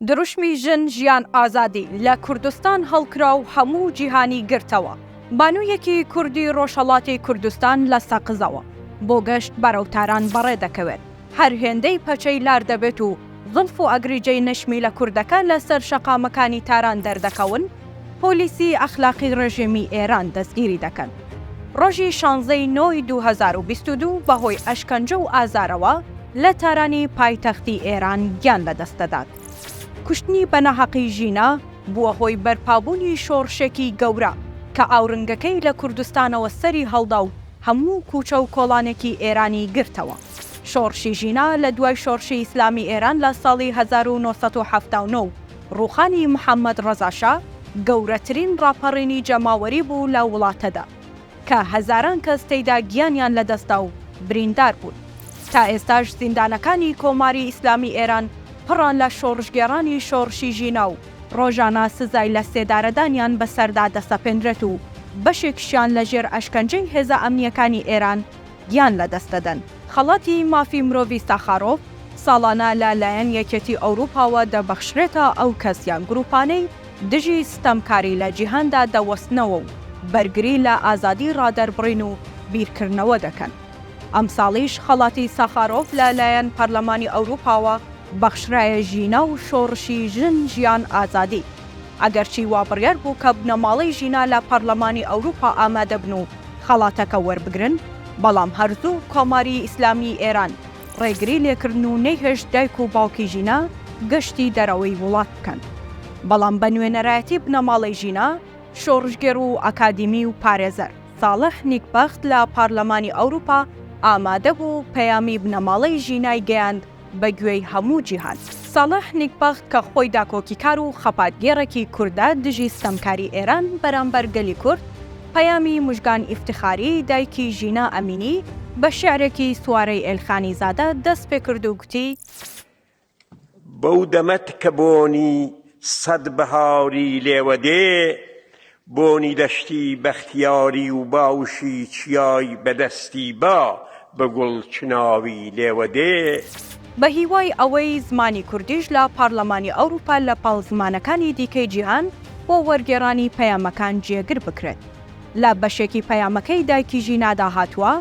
دروشمی ژن ژیان ئازادی لە کوردستان هەڵکرا و هەموو جیهانی گرتەوە. بانوویەکی کوردی ڕۆژهەڵاتی کوردستان لە سەقزەوە بۆ گەشت بەرەو تاران بەڕێ دەکەوێت. هەر هێندەی پەچەی لار دەبێت و زوڵف و ئەگریجەی نەشمیلە کوردەکە لە سەر شەقامەکانی تاران دەردەکەون، پۆلیسی ئەخلاقی ڕێژێمی ئێران دەستگیری دەکەن. ڕۆژی شانزە ی نۆ ی 2022 بە هۆی ئەشکەنجە و ئازارەوە لە تارانی پایتەختی ئێران گیان لەدەست دەدات. کوشتنی بە ناهەقی ژینا بووە هۆی بەرپابوونی شۆڕشێکی گەورە کە ئاورنگەکەی لە کوردستانەوە سەری هەڵدا و هەموو کوچە و کۆڵانێکی ئێرانی گرتەوە. شۆڕشی ژینا لە دوای شۆڕشی ئیسلامی ئێران لە ساڵی 1979 و ڕووخانی محەممەد ڕەزا شا گەورەترین ڕاپەڕینی جەماوەری بوو لە وڵاتەدا کە هەزاران کەس تێیدا گیانیان لەدەستدا و بریندار بوون. تا ئێستاش زیندانەکانی کۆماری ئیسلامی ئێران پڕە لە شۆڕشگێڕانی شۆڕشی ژینا و ڕۆژانە سزای لە سێدارەدانیان بەسەردا دەسەپێنرێت و بەشێکیشیان لە ژێر ئەشکەنجەی هێزە ئەمنییەکانی ئێران گیان لەدەست دەدەن. خەڵاتی مافی مرۆڤی ساخارۆڤ ساڵانە لە لایەن یەکێتی ئەوروپاوە دەبەخشرێتە ئەو کەس یان گروپانەی دژی ستەمکاری لە جیهاندا دەوەستنەوە و بەرگری لە ئازادی ڕادەربڕین و بیرکردنەوە دەکەن. ئەمساڵیش خەڵاتی ساخارۆڤ لە لایەن پەرلەمانی ئەوروپاوە بەخشرایە ژینا و شۆڕشی ژن ژیان ئازادی. ئەگەرچی وا بڕیار بوو کە بنەماڵەی ژینا لە پەرلەمانی ئەوروپا ئامادەبن و خەڵاتەکە وەربگرن، بەڵام هەر زوو کۆماری ئیسلامیی ئێران ڕێگری لێکردن و نەیهێشت دایک و باوکی ژینا گەشتی دەرەوەی وڵات بکەن. بەڵام بە نوێنەرایەتی بنەماڵەی ژینا، شۆڕشگێڕ و ئەکادیمی و پارێزەر ساڵح نیکبەخت لە پارلەمانی ئەوروپا ئامادە بوو و پەیامی بنەماڵەی ژینای گەیاند بە گوێی هەموو جیهان. ساڵح نیکبەخت کە خۆی داکۆکیکار و خەپاتگێڕێکی کوردە دژی ستەمکاری ئێران بەرامبەر گەلی کورد، پەیامی موژگان ئیفتخاری دایکی ژینا ئەمینی بە شیعرێکی سوارەی ئێلخانی زادە دەست پێکرد و گوتی، بەو دەمەت کە بۆنی سەد بەهاری لێوە دێ، بۆنی دەشتی بەختیاری و باوشی چیای بە دەستی با بە گوڵ چناوی لێوە دێ. بە هیوای ئەوەی زمانی کوردیش لە پارلەمانی ئەوروپا لە پاڵ زمانەکانی دیکەی جیهان بۆ وەرگێڕانی پەیامەکان جێگر بکرێت. لە بەشێکی پەیامەکەی دایکی ژینادا هاتووە،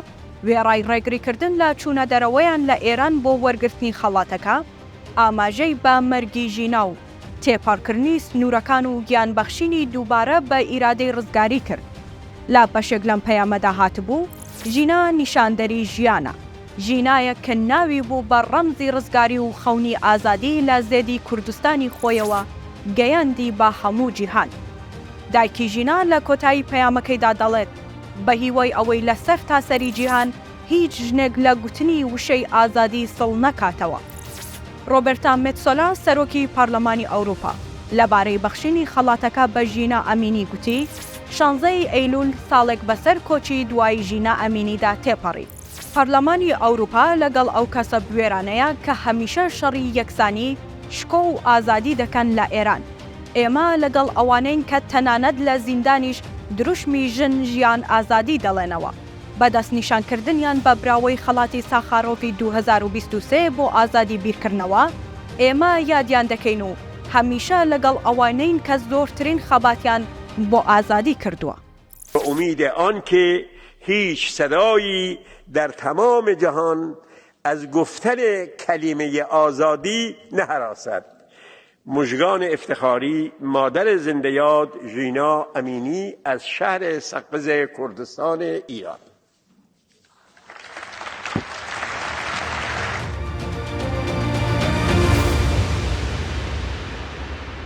وێڕای ڕێگریکردن لە چوونەدەرەوەیان لە ئێران بۆ وەرگرتنی خەڵاتەکە، ئاماژەی بە مەرگی ژینا و تێپەڕکردنی سنوورەکان و گیانبەخشینی دووبارە بە ئیرادەی ڕزگاری کرد. لە بەشێک لەم پەیامەدا هاتبوو، ژینا نیشاندەری ژیانە، ژینایەک کە ناوی بوو بە ڕەمزی ڕزگاری و خەونی ئازادی لە زێدی کوردستانی خۆیەوە گەیاندی بە هەموو جیهان. دایکی ژینا لە کۆتایی پەیامەکەیدا دەڵێت، بە هیوای ئەوەی لە سەرتاسەری جیهان هیچ ژنێک لە گوتنی وشەی ئازادی سڵ نەکاتەوە. ڕۆبێرتا مێتسۆلا، سەرۆکی پارلەمانی ئەوروپا، لەبارەی بەخشینی خەڵاتەکە بە ژینا ئەمینی گوتی، شانزە ی ئەیلوول ساڵێک بەسەر کۆچی دوایی ژینا ئەمینیدا تێپەڕی. پارلەمانی ئەوروپا لەگەڵ ئەو کەسە بوێرانەیە کە هەمیشە شەڕی یەکسانی، شکۆ و ئازادی دەکەن لە ئێران. ئێمە لەگەڵ ئەوانەین کە تەنانەت لە زیندانیش دروشمی ژن، ژیان، ئازادی دەڵێنەوە. بە دەستنیشانکردنیان بە براوەی خەڵاتی ساخارۆڤی 2023 بۆ ئازادی بیرکردنەوە، ئێمە یادیان دەکەین و هەمیشە لەگەڵ ئەوانەین کە زۆرترین خەباتیان بۆ ئازادی کردووە. به امید آنکه هیچ صدایی در تمام جهان از گفتن کلمه آزادی نهراسد. مژگان افتخاری مادر زنده یاد ژینا امینی از شهر سقز کردستان ایران.